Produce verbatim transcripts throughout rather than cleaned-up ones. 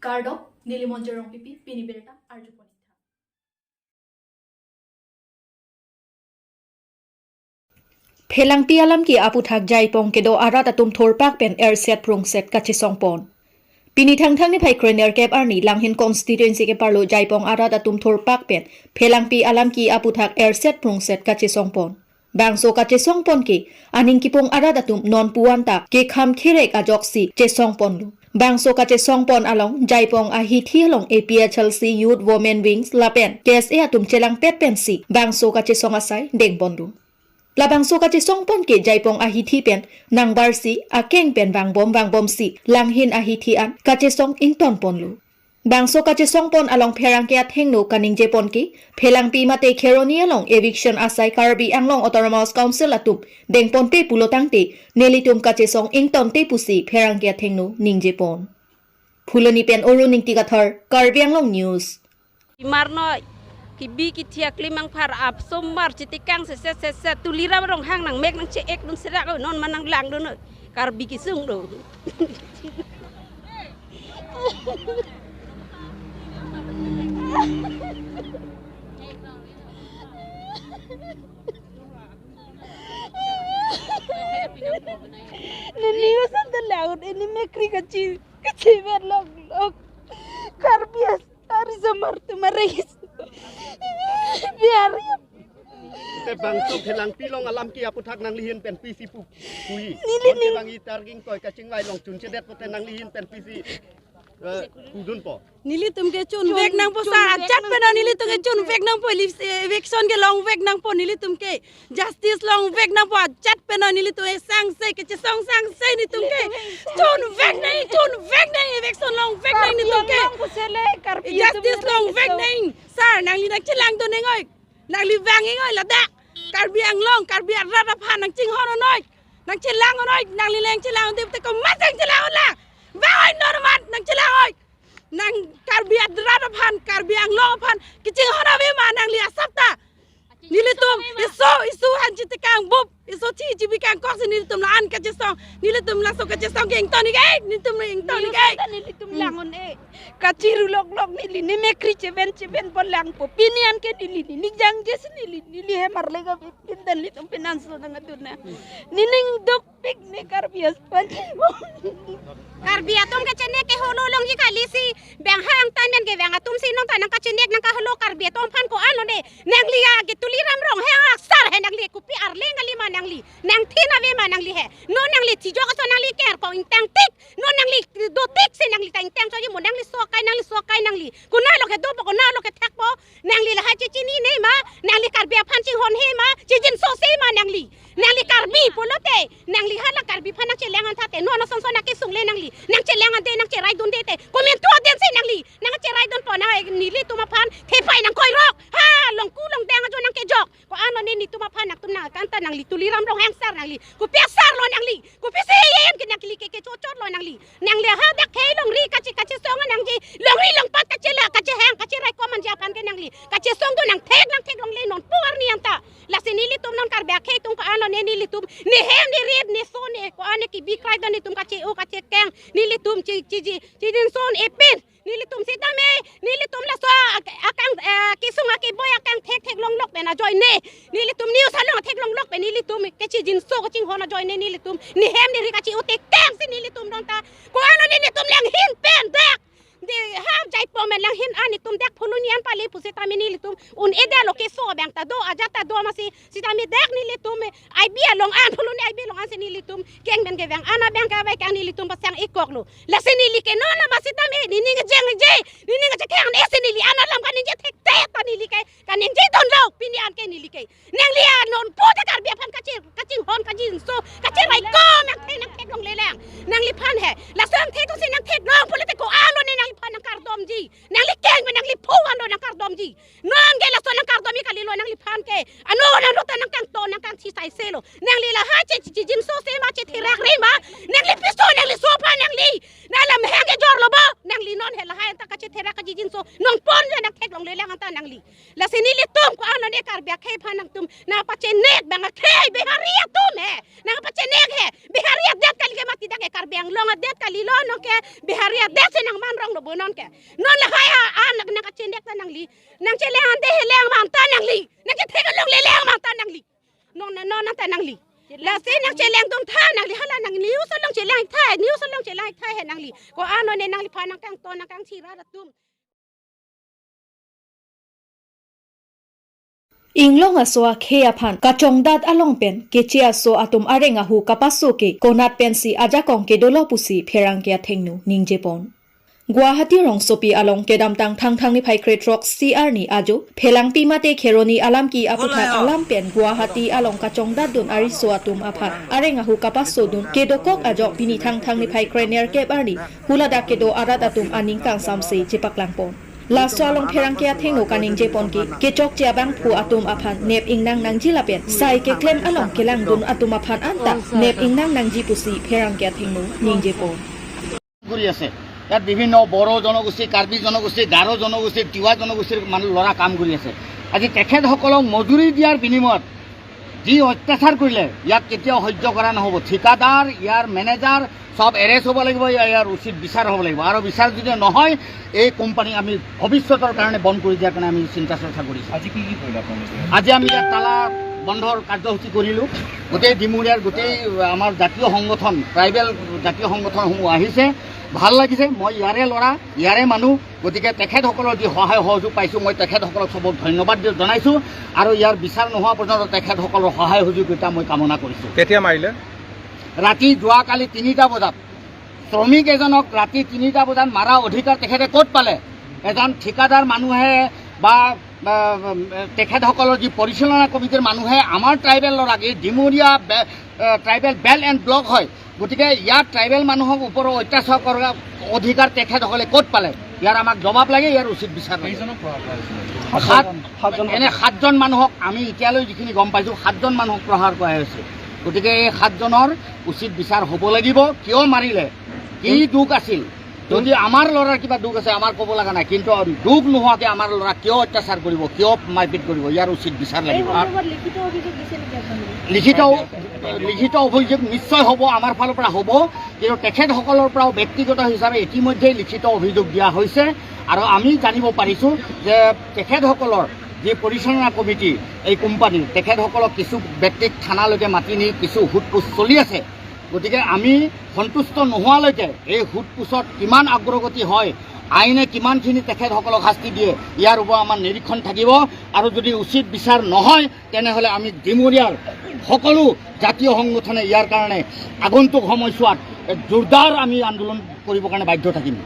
Kardom, neli Monjir Rongpipi, pini birta arjupon ik tha. Phelangpi alam ke aputhak Jaipong kedo arat atum thurpak pen erset prungset kachesongpon. Pini Thangthang niphai krenerkep arni Langhin constituency keparlo Jaipong arat atum thurpak pen Phelangpi alam ke aputhak erset prungset kachesongpon. Bangso kachesongpon ke aning kipung arat atum non puan ta kekham kherek ajoksi chesongponlo. Bangso kachesongpon along Jaipong ahithi along A P H L C Youth Women Wings lapen K S A atum chelangpet pensi bangso kachesong asai dengponlo. Labangso kachesongpon ke Jaipong ahithi pen nangbarsi akeng pen vangbom vangbomsi Langhin ahithi an kachesong ingtonponlo. Bangso kachesongpon along pherangke athengno kaningjepon ke Phelangpi mate Kheroni along eviction asai Karbi Anglong Autonomous Council atum dengponpe pulotangte nelitum kachesong ingtonte pusi pherangke athengno ningjepon. Phuloni pen Arun Ingti Kathar, Karbi Anglong News. Imar noi, kibi kithi aklim angphar apsomar chitikang seset seset Tuliram Ronghang nangmek nangche-ek dun serak oi, non ma nanglang dun oi. Karbi kesung do. Neli usan telang, neli mekri kachi, kachiver longlong. Karbi as, ari samar tumar regis. Biar ya. Te bangso Phelangpi along alam ke aputhak nangli ahin pen pisi pu, pui. Neli Bonte ning bang itar ging koi kachingvai long chunchedet pote nangli ahin pen pisi, eh, pudunpo. Nelitum ke chunvek nangpo sir, chunvek ajat nang pen nelitum ke chunvek nangpo, eviction ke longvek nangpo nelitum ke. Justice longvek nangpo ajat pen nelitum ke sangse kachesong sangse nelitum ke. Chunvek nang, chunvek nang, eviction longvek nang nelitum ke. Karbi Anglong pusele, Karbi atum justice longvek nang. Sir, nangli nangchelang dun neng oi. Nangli vang neng oi ladak. Karbi Anglong, Karbi arat aphan nangchinghon noi. Nangchelang noi, nangli nangchelang dip te komat nangchelang la. Vang oi non mat nangchelang oi. Nang Karbi arat aphan, Karbi Anglong aphan kachinghon ave ma nangli asap ta. Nelitum iso iso han chitikang bup, iso chi chibi kangkok si nelitum la-an kachesong, nelitum laso kachesong ke ington ik-e, nelitum ington ik-e. Nelitum lang-un-e. Kachiru loklok neli, ne mekri cheven cheven pon langpo. Pini an ke neli, neli jangje si neli, neli hem arle ka pin dan nelitum pinanso nang adun na. Nening duk pik ne Karbi as pan. Karbi atum kachenek ke holo longji kali si, bang hang tan men ke bang atum si non ta nangkachenek nangkaholo Karbi atum aphan ko-an lone. Nangli ya ke Tuliram Ronghang aksar he nangli kopi arleng kali ma nangli. Nangthin ave ma nangli he. Non nangli chijok ason nangli ker ko ingtang tik. Non nangli do tik si nangli ta ingtang choji mo nangli sokai nangli sokai nangli. Konat lo ke dopo konat lo ke thakpo. Nangli lahai chechinine ma, nangli Karbi aphan chinghon he ma, chijinso se ma nangli. Nangli Karbi pulote, nangli hala Karbi aphan nangchelang an thate, non ason son nangkesung le nangli, nangchelang an de, nangcherai dun de te, komantu aden si nangli, nangcherai dunpo na nelitum aphan, thepai nangkoi rok, ha, longku longdang ajo nangkejok, ko-an lone netum aphan nangtum nang, kanta nangli Tuliram Ronghang sir nangli, kopi asar lo nangli, kopi si yen ke nangli ke, kechochot lo nangli. Nangli hadak khei longri kachi kachesong nangji, longri longpat kachela kachehang kachirai komanji aphan ke nangli kachesong do nangthek nangthek longle non pu arni anta. Lasi nelitum non Karbi akhei atum ko-an lone nelitum nehem nerit neso ne ko-an ne kibikrai do netum kache-o kachekeng nelitum chi chiji chijinson epin nelitum sitame nelitum laso ak-, akang, eh, kesung akeboi akang thekthe longlok pen ajoine. Nelitum news along theklonglok pen nelitum kechijinso kachinghon ajoine nelitum nehem neri kachi-o thekthe si nelitum dong ta. Ko-an lone nelitum Langhin pen dak. De ha Jaipong pen Langhin an netum dak Phuloni an pale pusitame nelitum un-edetlo keso abang ta do ajat ta do masi sitame dak nelitum I B along an Phuloni I B along an si nelitum keng pen kevang an abang kavai kang nelitum pasang-ikkoklo. Lasi neli ke non amat sitame nening kejengje, nening kachekeng ne si neli an alam kaningje thekthe ta neli ke kaningje dunlo pini an ke neli ke. Nangli a non pu ta Karbi aphan kachi kachinghon kachinso kachirai ko nangthek nangtheklongle lang. Nangliphan he. Laso nangthek atum si nangtheklong pulote ko-an lone nangliphan nangkardomji. Nangli keng pen nangli phu an lo nangkardomji. Non ke laso nangkardomji kalilo nangliphan ke. Ano nang ruta nangkangto nangkangthi sai selo. Nangli lahai che chijinso se ma chetherak re ma. Nangli piso nangli so aphan nangli. Nanglam heng kejorlo bo. Nangli non he lahai anta kachetherak kachijinso. Nangpon je nangtheklongle lang anta nangli. Lasi nelitum ko-an lone Karbi akhei aphan nangtum nangpachenek bang akhei Bihari atum he. Nangpachenek he. Bihari adet kali ke mati dak ke Karbi Anglong adet kalilo, nonke Bihari adet si nangman rong lo bo nonke. Non lahai a, a, nang, nangkachindet ta nangli. Nangcheleng ante he leng mang ta nangli. Nangkethek along le leng mang ta nangli. Non, non, non ta nangli. Lasi nangcheleng dun tha nangli, hala nang news along cheleng tha, news along cheleng tha he nangli. Ko-an non ne nangliphan nangkangton nangkangthi rat atum. Inglong aso akhei aphan kachongdat along pen keche aso atum areng ahu kapaso ke konat pensi ajakong kedolo pusi pherangke athengno ningjepon. Guwahati rongsopi along kedamtang Thangthang niphai krethrok si arni ajo Phelangpi mate Kheroni alamki aputhak alam pen Guwahati along kachongdat dun ariso atum aphan areng ahu kapaso dun kedokok ajok pini Thangthang niphai krenerkep arni huladak kedo arat atum aning kangsamse chepaklangpon. Laso along pherangke athengno kaningjepon ke kechokche abangphu atum aphan nep ingnang nangji lapen sai keklem along kelangdun atum aphan anta nep ingnang nangji pusi pherangke athengno ningjepon. কৰি আছে। ইয়াত বিভিন্ন বড়ো জনগোষ্ঠী, কাৰ্বি জনগোষ্ঠী, গাৰো জনগোষ্ঠী, তিৱা জনগোষ্ঠীৰ মানুহ ল'ৰা কাম কৰি আছে। আজি তেখেতসকলক মজুৰি দিয়াৰ বিনিময়ত যি অত্যাচাৰ কৰিলে, ইয়াক কেতিয়াও সহ্য কৰা নহ'ব। ঠিকাদাৰ, ইয়াৰ মেনেজাৰ, সব এৰেষ্ট হ'ব লাগিব, ইয়াৰ, ইয়াৰ উচিত বিচাৰ হ'ব লাগিব। আৰু বিচাৰ যদি নহয়, এই কোম্পানী আমি ভৱিষ্যতৰ কাৰণে বন্ধ কৰি দিয়াৰ কাৰণে আমি চিন্তা চৰ্চা কৰিছোঁ। আজি কি কি কৰিলে আপোনালোকে? আজি আমি ইয়াত তালা বন্ধৰ কাৰ্যসূচী কৰিলোঁ। গোটেই ডিমুৰিয়াৰ গোটেই আমাৰ জাতীয় সংগঠন, ট্ৰাইবেল জাতীয় সংগঠনসমূহ আহিছে, ভাল লাগিছে। মই ইয়াৰে ল'ৰা, ইয়াৰে মানুহ, গতিকে তেখেতসকলৰ যি সহায় সহযোগ পাইছোঁ, মই তেখেতসকলক চবক ধন্যবাদ দি-, জনাইছোঁ। আৰু ইয়াৰ বিচাৰ নোহোৱা পৰ্যন্ত তেখেতসকলৰ সহায় সহযোগিতা মই কামনা কৰিছোঁ। কেতিয়া মাৰিলে? ৰাতি যোৱাকালি তিনিটা বজাত শ্ৰমিক এজনক ৰাতি তিনিটা বজাত মাৰা অধিকাৰ তেখেতে ক'ত পালে? এজন ঠিকাদাৰ মানুহে বা, বা, তেখেতসকলৰ যি পৰিচালনা কমিটিৰ মানুহে আমাৰ ট্ৰাইবেল ল'ৰাক, এই ডিমুৰিয়া বে-, এ, ট্ৰাইবেল বেল্ট এণ্ড ব্লক হয়, গতিকে ইয়াত ট্ৰাইবেল মানুহক ওপৰত অত্যাচাৰ কৰা অধিকাৰ তেখেতসকলে ক'ত পালে? ইয়াৰ আমাক জবাব লাগে, ইয়াৰ উচিত বিচাৰ লাগে। কেইজনক প্ৰহাৰ কৰা হৈছিল? সাত, এনে সাতজন মানুহক আমি এতিয়ালৈ যিখিনি গম পাইছোঁ, সাতজন মানুহক প্ৰহাৰ কৰা হৈছে। গতিকে এই সাতজনৰ উচিত বিচাৰ হ'ব লাগিব। কিয় মাৰিলে, কি দুখ আছিল? যদি আমাৰ ল'ৰাৰ কিবা দুখ আছে, আমাৰ ক'ব লগা নাই, কিন্তু দুখ নোহোৱাকে আমাৰ ল'ৰাক কিয় অত্যাচাৰ কৰিব, কিয় মাৰপিট কৰিব, ইয়াৰ উচিত বিচাৰ লাগিব। এই সন্দৰ্ভত লিখিত অভিযোগ দিছে নেকি আপোনালোকে? লিখিত, লিখিত অভিযোগ নিশ্চয় হ'ব, আমাৰ ফালৰ পৰা হ'ব। কিন্তু তেখেতসকলৰ পৰাও ব্যক্তিগত হিচাপে ইতিমধ্যেই লিখিত অভিযোগ দিয়া হৈছে। আৰু আমি জানিব পাৰিছোঁ যে তেখেতসকলৰ যি পৰিচালনা কমিটি, এই কোম্পানীৰ, তেখেতসকলক কিছু ব্যক্তিক থানালৈকে মাতি নি কিছু সোধ পোছ চলি আছে। গতিকে আমি সন্তুষ্ট নোহোৱালৈকে এই সোধ পোছত কিমান অগ্ৰগতি হয়, আইনে কিমানখিনি তেখেতসকলক শাস্তি দিয়ে, ইয়াৰ ওপৰত আমাৰ নিৰীক্ষণ থাকিব। আৰু যদি উচিত বিচাৰ নহয়, তেনেহ'লে আমি ডিমুৰিয়াৰ সকলো জাতীয় সংগঠনে ইয়াৰ কাৰণে আগন্তুক সময়ছোৱাত এক জোৰদাৰ আমি আন্দোলন কৰিবৰ কাৰণে বাধ্য থাকিম।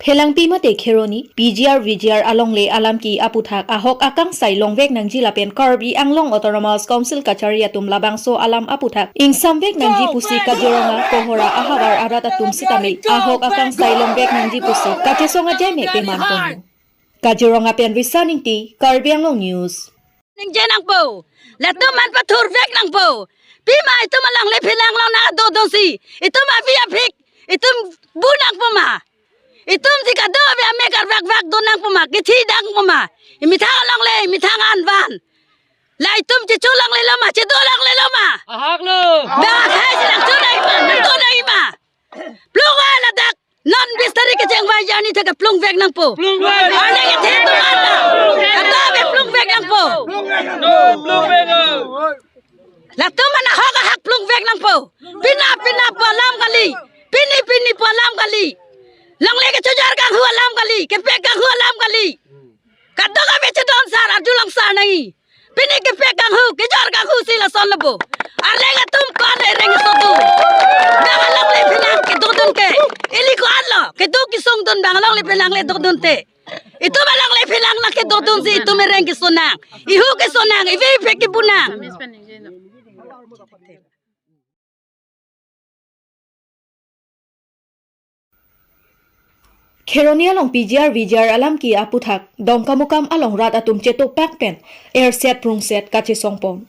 Phelangpi mate Kheroni P G R V G R alongle alamki aputhak ahok akangsai longvek nangji lapen Karbi Anglong Autonomous Council kachari atum labangso alam aputhak ingsamvek nangji pusi Kaziranga, Kohora ahavar arat atum sitame ahok akangsai longvek nangji pusi kachesong ajaime peman ponlo. Kaziranga pen Risa Ingti, Karbi Anglong News. Ningje nangpo. Latum an pathurvek nangpo. Pima itum alongle phelang long nang dodunsi, itum avi aphik, itum bu nangpo ma? Itum si kado avi ame karvakvak do nangpo ma? Kithi dangpo ma? Imethang alongle, imethang an van. La itum checho longle lo ma, chedo longle lo ma? Ahak lo. Ba hai si nangcho nang ima, nangdo nang ima. Plung va ladak non bis tarik kecheng vai jani thek plungvek nangpo. Plungvek. Arni kethe atum an. Kado avi plungvek nangpo. Plungvek. Plungvek. Latum an ahok ahak plungvek nangpo. Pina pina pu alam kali. Pini pini pu alam kali. Longle kechojor kanghu alam kali. Kepek kanghu alam kali. Kadokave chedon sar arjulong sar nangji. Pini kepek kanghu, kejor kanghu si lason lo bo. Arleng atum ko-an ereng keso do? Bang alongle phelang kedodun ke. Ili ko-an lo, kedo kesung dun bang alongle phelang le dodun te. Itum alongle phelang nang kedodunsi itum ereng keso nang. Ihu keso nang, ive iphek kebu nang. Kheroni along P G R V G R alamki aputhak Dongkamukam along rat atum chetupak pen erset prungset kachesongpon.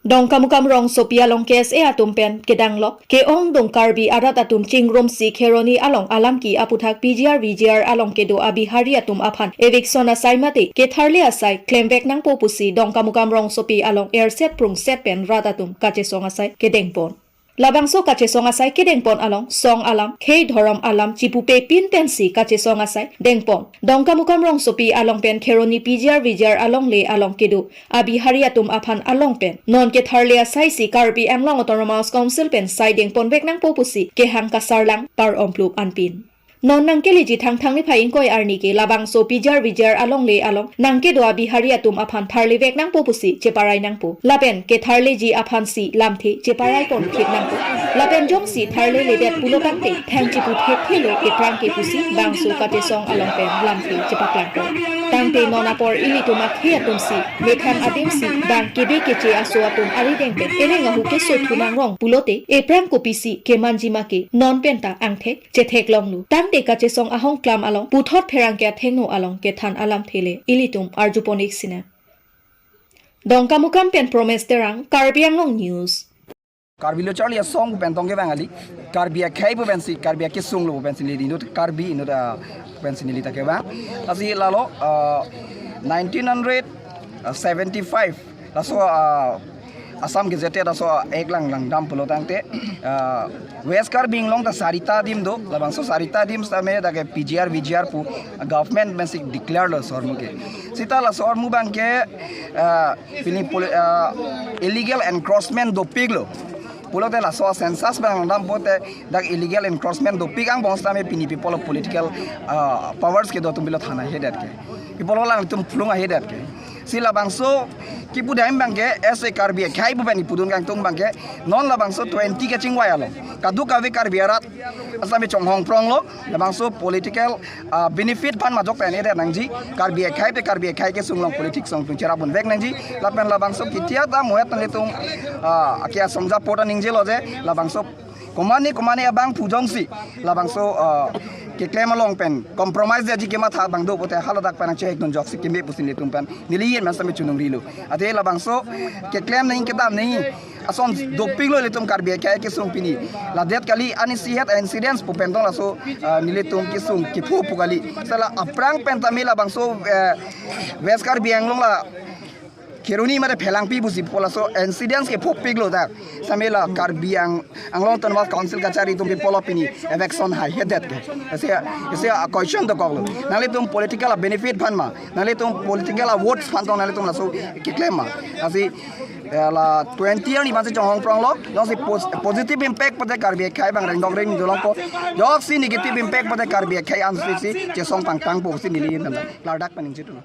Dongkamukam rongsopi along K S A atum pen kedanglok ke-ongdung Karbi arat atum chingrumsi Kheroni along alam ke-ap aputhak P G R V G R along kedo a-Bihari atum aphan eviction asai mate ketharle asai klemvek nangpo pusi Dongkamukam rongsopi along erset prungset pen rat atum kachesong asai kedengpon. Labangso kachesong asai kedengpon along song alam, khei dhorom alam chipupe pin pensi kachesong asai dengpon. Dongkamukam rongsopi along pen Kheroni P G R V G R alongle along kedo a-Bihari atum aphan along pen non ketharle asai si Karbi Anglong Autonomous Council pen sai dengponvek nangpo pusi kehang kasarlang par-omplup anpin. Non nangkeleji Thangthang niphai ingkoi arni ke labangso P G R V G R alongle along nangkedo a-Bihari atum aphan tharlevek nangpo pusi cheparai nangpo. Lapen ketharleji aphansi lamthe cheparaipon thip nangpo. Lapen jongsi tharleledet pulo tangte thang chipu thekthelo eprang ke pusi bangso kachesong along pen lamthe chepaklangpo. Tangte non apor ilitum akhei atumsi methang adimsi bang kebe keche aso atum arideng pen ereng ahu keso thu nangrong pulote eprang kopisi kemanji ma ke non penta angthek chetheklonglo. Tangte kachesong ahongklam along puthot pherangke athengno along kethan alamthe le ilitum arjupon-ik sinang. Dongkamukam pen Promes Terang, Karbi Anglong News. Karbi Lo Charli Asong pu pen tong kevang kali, Karbi akhei pu pensi, Karbi akesung lo pu pensi neli inut Karbi inut, ah, pu pensi neli ta kevang. Lasi lalo, ah, nineteen hundred seventy-five laso, ah, Assam Gazette laso, ah, ek lang langdam pulo tangte, ah, West Karbi Anglong ta sarita adim do, labangso sarita adim sitame dak ke P G R V G R pu government pensi declare lo laso ahormu ke. Sita laso ahormu abang ke, ah, pini poli-, ah, illegal encroachment dopiklo pulote laso census abang langdam pote dak illegal encroachment dopik angbong sitame pini people of political, ah, powers kedo atum pilo thana hedet ke. People lang atum phlung ahedet ke. Si labangso kipu dam abang ke as a Karbi akhei pu pen ipudun kangtung abang ke non labangso twenty kachingvai along kadokave Karbi arat asitame chonghong pronglo, labangso political, ah, benefit aphan majok pen edet nangji, Karbi akhei te Karbi akhei kesung along politics along tung cherapponvek nangji, lapen labangso kitia ta muhet nanglitum, ah, ake asong ja pota ningjelo je, labangso komane komane abang pujongsi, labangso, ah, keklem along pen compromise detji kematha abang do pote haladak pen nangchehek dunjoksi keme pusi nelitum pen neli yen man sitame chonungrilo. Athe labangso keklem nangji kedam nangji ason dopiklo ilitum Karbi akhei kesung pini. Ladet kali ani sihet incidents pu pen tong laso, ah, nelitum kesung kepho pu kali. Sala aphrang pen tame labangso, eh, West Karbi Anglong la Kheroni mate Phelangpi pusi pu laso incidents kephopiklo dak. Sitame la Karbi Ang-, Anglong Autonomous Council kachari atum pi pulo pini eviction hai hedet ke. Ese, ese a question dokoklo. Nanglitum political benefit aphan ma, nanglitum political votes aphan tong nanglitum laso keklem ma. Lasi, eh, la twenty arni abang si chonghong pronglo, jongsi pos-, positive impact pote Karbi akhei abang rengdok reng dulongpo, joksi negative impact pote Karbi akhei ansi si chesong pangtangpo pusi neli nanda ladak pen ningje thulo.